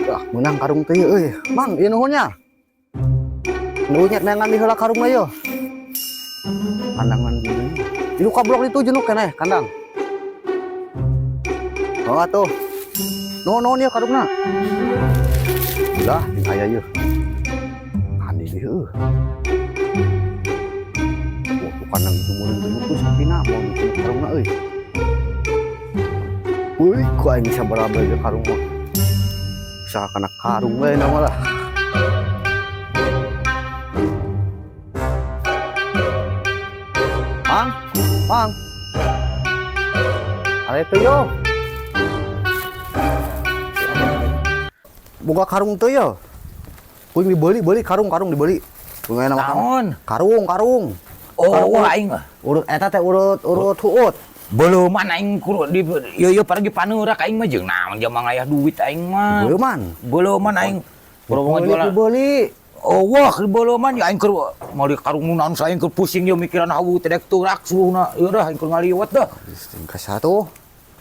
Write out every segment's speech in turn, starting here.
Ah, menang karung teh euy. Mang, ieu nuhun nya. Nuhun nya neangan di heula karungna yeuh. Kandangan gini. Itu kablok itu jenuk keneh kandang. Oh atuh. Nuhun nuhun ieu karungna. Udah, jeung aya yeuh. Andi heuh. Wah, tuh kandang itu meureun jenuk tuh sapina mau bikin karungna euy. Wih, ku aing sabaraha ge karung mah. Usaha kana karung we nama lah. Mang, mang. Are teu yo. Boga karung teu yo. Kuing dibeli, beli karung, karung dibeli. Kuing aya nama Naon? Karung, karung. Oh, Karung. wah aing mah. Urut eta teh urut urut huut. Beleuman aing kudu di ieu ieu paragi paneurak aing mah jeung naon jamang aya duit aing mah. Beleuman. Beleuman aing. Kudu Beli, jualan. beli. Oh wah, beleuman ya aing keur meuli karung nu naon aing keur pusing ieu mikiran hawu teh dek turak suhuna. Ieu dah aing keur ngaliwat dah. Tingkah satu.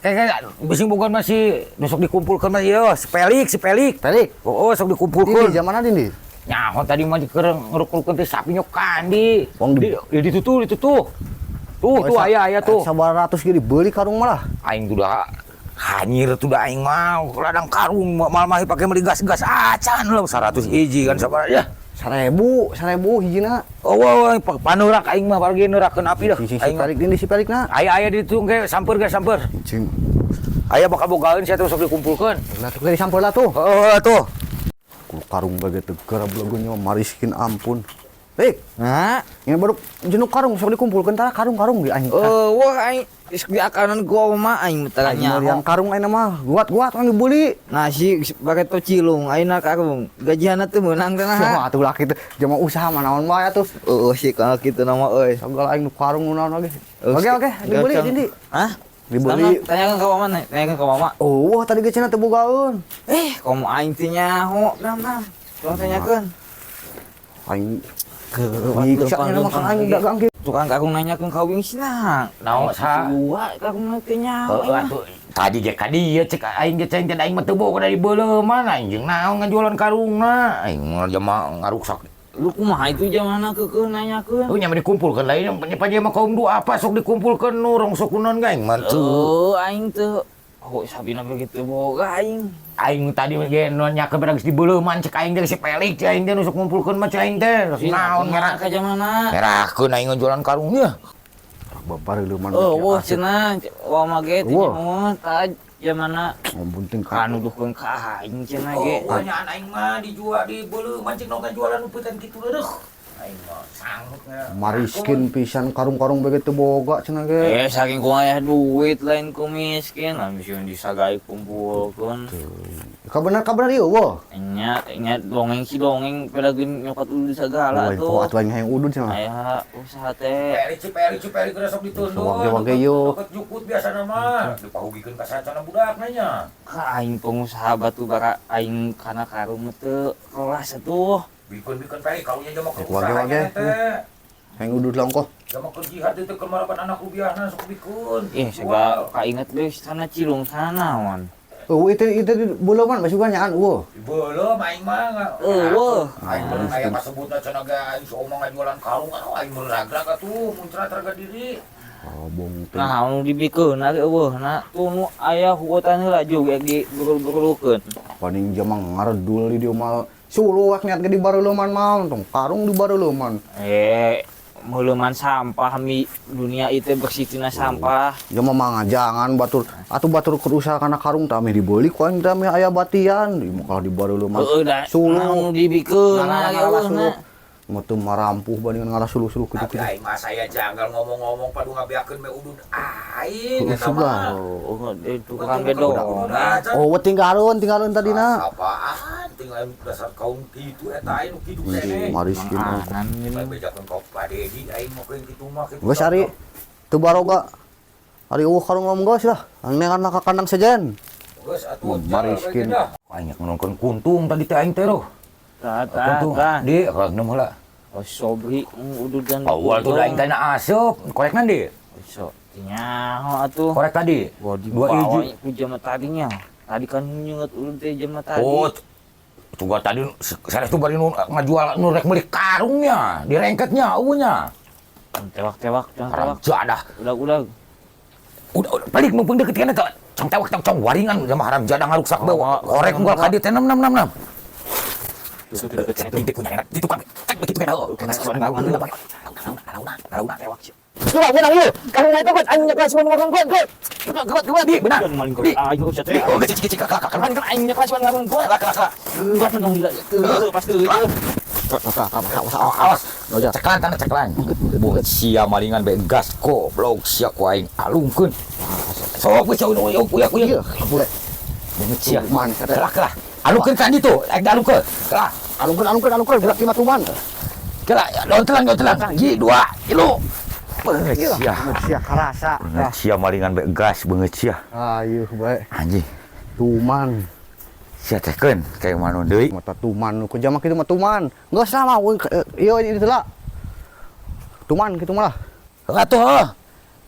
Kayak bising boga masih besok dikumpulkan mah ieu sepelik sepelik. Pelik. Oh, sok dikumpulkeun. Di zaman di. Nyaho tadi mah keur ngeruk-ngerukeun teh sapi nyokan di. Wong di ditutuh ditutuh. Tuh, tuh aya aya tuh. Sabaraha ratus ge dibeli karung malah. Aing tuh dah hanyir tuh dah aing mah ladang karung mal mah pake meuli gas-gas acan lah 100 hiji kan sabaraha ya. 1000, 1000 hijina. Oh, wah, wah, panurak aing mah pargi nurakeun api dah. Si Aing mah. pelik di si pelikna. Aya aya di ditu ge samper ge samper. Cing. Aya bakal bogaeun sia tuh sok dikumpulkeun. Lah tuh ge disamper lah tuh. Heeh tuh. Ku karung bae teu garab lagunya mariskin ampun. Rik, Nah, ini baru jenuk karung sok dikumpulkeun tara karung-karung di aing. oh, wah aing geus diakanan gua mah aing tara Aing meuli yang nyaho. karung aing mah guat-guat kan dibeli. Nasi bareto cilung ayeuna karung. Gajianna teu meunang teh Sama nah. atuh laki teh jama usaha mah naon wae atuh. Eueuh sih kalau kitu nama euy. Segala aing nu karung nu naon lagi. Oke oke, dibeli dindi. Hah? Dibeli. Tanyakeun ka mama, tanyakeun ka mama. Oh, wah tadi ge cenah teu bogaeun. Eh, komo aing teh nyaho, Bram, Bram. Tolong tanyakeun. Aing nyiksa nya mah kan aing dagang ge. Tukang karung nanyakeun ka wing sina. Naon sa? Gua karung teh nyaho. Heeh atuh tadi ge ka dieu cek aing ge ceng teh aing mah teu boga dari beleuman aing jeung naon ngajualan karungna aing mah jama ngaruksak. Lu kumaha itu jamanna keukeuh nanyakeun? Oh, nya mah dikumpulkeun lain nya panjang mah kaum dua apa sok dikumpulkeun nu rong sok kunaon ge aing mah teu. Oh, aing teu. Oh, sabina begitu boga aing. Aing tadi ge nanyakeun pada geus dibeleuman cek aing teh si pelik cek aing teh nu sok ngumpulkeun mah cek aing teh. Naon merah ka jamanna? Ngerakeun aing ngajualan karungnya. Babar leuman. Oh, wah cenah, wah mah ge teh Wah. nyaho tah jamanna Ngomong ka kanuduhkeun ka aing cenah ge. Oh, nya aing mah dijual di beleuman cek nu ngajualan upeutan kitu leuh. Aing mah sanggup nya. Mariskin pisan karung-karung begitu boga cenah ge. Eh, saking ku aya duit lain ku miskin, lah miskin disagai kumpulkeun. Kabenar-kabenar ieu wah. Nya, nya dongeng si dongeng pedageun nyokat udud sagala Wah, tuh. kok atuh aing hayang udud cenah. Aya usaha teh. Pelik si pelik si pelik geus sok ditunduk. Wage-wage yo. Deket jukut biasana mah dipahugikeun ka sacana budakna nya. Ka aing pengusaha batu bara aing kana karung teu kelas atuh. Bikeun-bikeun pelik karunya jama keur Wage-wage. usahanya teh. Hayang udud lah ongkoh. Jama keur jihad teh keur marapan anak rubiahna sok bikeun. Eh, sega kainget deui sana cilung sana naon. Oh, itu beleuman masih nyaan eueuh. Belum aing mah. Eueuh. Aing mah aya kasebutna cenah ge aing soomong ngajualan karung atuh aing mah ragrag atuh muncrat harga diri. Oh, bong teh. Nah, anu dibikeun ari eueuh na tuh nu aya huotan heula juga di burul-burulukeun. Paling jama ngaredul di dieu mah. Suluh wak niat ge di bareuleman mah, tong karung di bareuleman. Eh, meuleuman sampah mi dunia itu bersih tina sampah. Jama mah jangan batur atuh batur keur usaha kana karung tah meh dibeli ku aing teh meh aya batian di mah kalah di bareuleman. Heeuh da. Suluh. Anu dibikeun Ngalah ari ngalah eueuh suluh. na. Mah teu marampuh bandingan ngalah suluh-suluh Tapi kitu-kitu. aing mah saya janggal ngomong-ngomong padu ngabeakeun me udud aing Heeh, eta sugan. mah. Oh, itu tukang gedong. Oh, tinggalun, tinggalun tadina. Apaan tinggal dasar kaum kitu eta aing nu kitu keneh. Mariskin ongkoh. Anan Bae bejakeun ka Pak Dedi aing mah keun kitu mah kitu. Geus ari teu baroga. Ari eueuh karung ngomong geus lah. Neangan ka kandang sejen. Geus atuh. Mariskin. Aing nonton kuntung tadi teh aing teh roh. Ta ta Kuntung ta. di nemu heula. Oh, sobri udud dan Awal tuh aing teh asup, korek di. So, nyaho atuh. Korek tadi. Wah, Dua dibawa hiji. ku jama tadinya. Tadi kan nyengat udud teh jama tadi. Oh, Juga tadi saya tuh bari nu ngajual nu rek meuli karungnya, direngketnya eueuh nya. Tewak-tewak, tewak. Haram jadah. Udag-udag. Udah, udah balik mumpung deket kana teh. Cong tewak cong cong waringan sama haram jadah ngaruksak bae. Korek unggal ka dieu teh 6 6 6 6. Titik punya enak di tukang. Cek begitu kan. Tewak sih. Coba benang ieu. Karung eta kot aing nyekel siwan ngarung kot. Kuat kuat di benar. Maling kot aing kok teh. Oh, kecil kecil kakak kakak. Kan kan aing nyekel siwan ngarung kot. Kakak kakak. Kuat menang gila. Pasti. Awas. Ceklan tanah ceklan. Buat sia malingan be gas goblok sia ku aing alungkeun. Sok we sia uya uya uya. Boleh. Beungeut sia. Tuman kata. Kelah kelah. Alungkeun kan ditu, ek dialungkeun. Kelah. Alungkeun alungkeun alungkeun gerak lima tuman. Kelah, daun telang daun telang. Ji dua, tilu. Beungeut sia. Sia karasa. Beungeut sia malingan be gas beungeut sia. Ayo bae. Anjing. Tuman. Sia teh keun kayak manu deui. Mata tuman ku jama kitu mah tuman. Geus lah mah ieu itu lah. Tuman kitu mah lah. Heuh atuh heuh.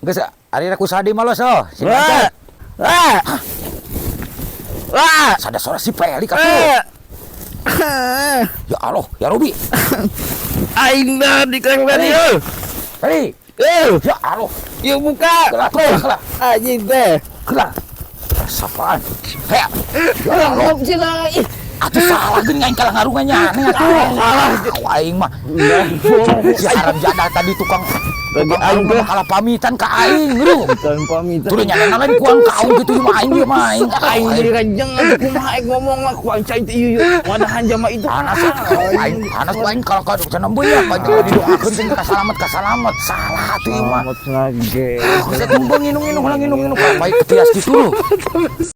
Geus ari rek usaha di malos heuh. Si Wah. Wah. Wah. Sada suara si Pelik atuh. Ya Allah, ya Robi. Aing dah di kereng ieu. Pelik. Eh, Ya Allah. ieu buka. Kelah, kelah, kelah. Anjing teh. Kelah. Sapaan. Hea. Ya Allah. Cenah. Atuh salah geuning aing kalah ngarungannya aneh atuh. Salah. Aing mah. Si haram jadah tadi tukang Lagi tukang aing arung teh. mah kalah pamitan ka aing lu. Bukan pamitan. Tuh nyana lain kuang ka aing kitu mah aing ieu mah aing. Aing jadi rajeng atuh kumaha aing ngomong lah ku aing cai teh ieu ieu. Wadahan jama itu. Anas aing anas aing kalau ka cenah beunyak aing didoakeun teh kasalamet kasalamet salah atuh ieu mah. Selamat lagi. Saya tumbang nginung nginung nginung nginung baik ketias gitu loh.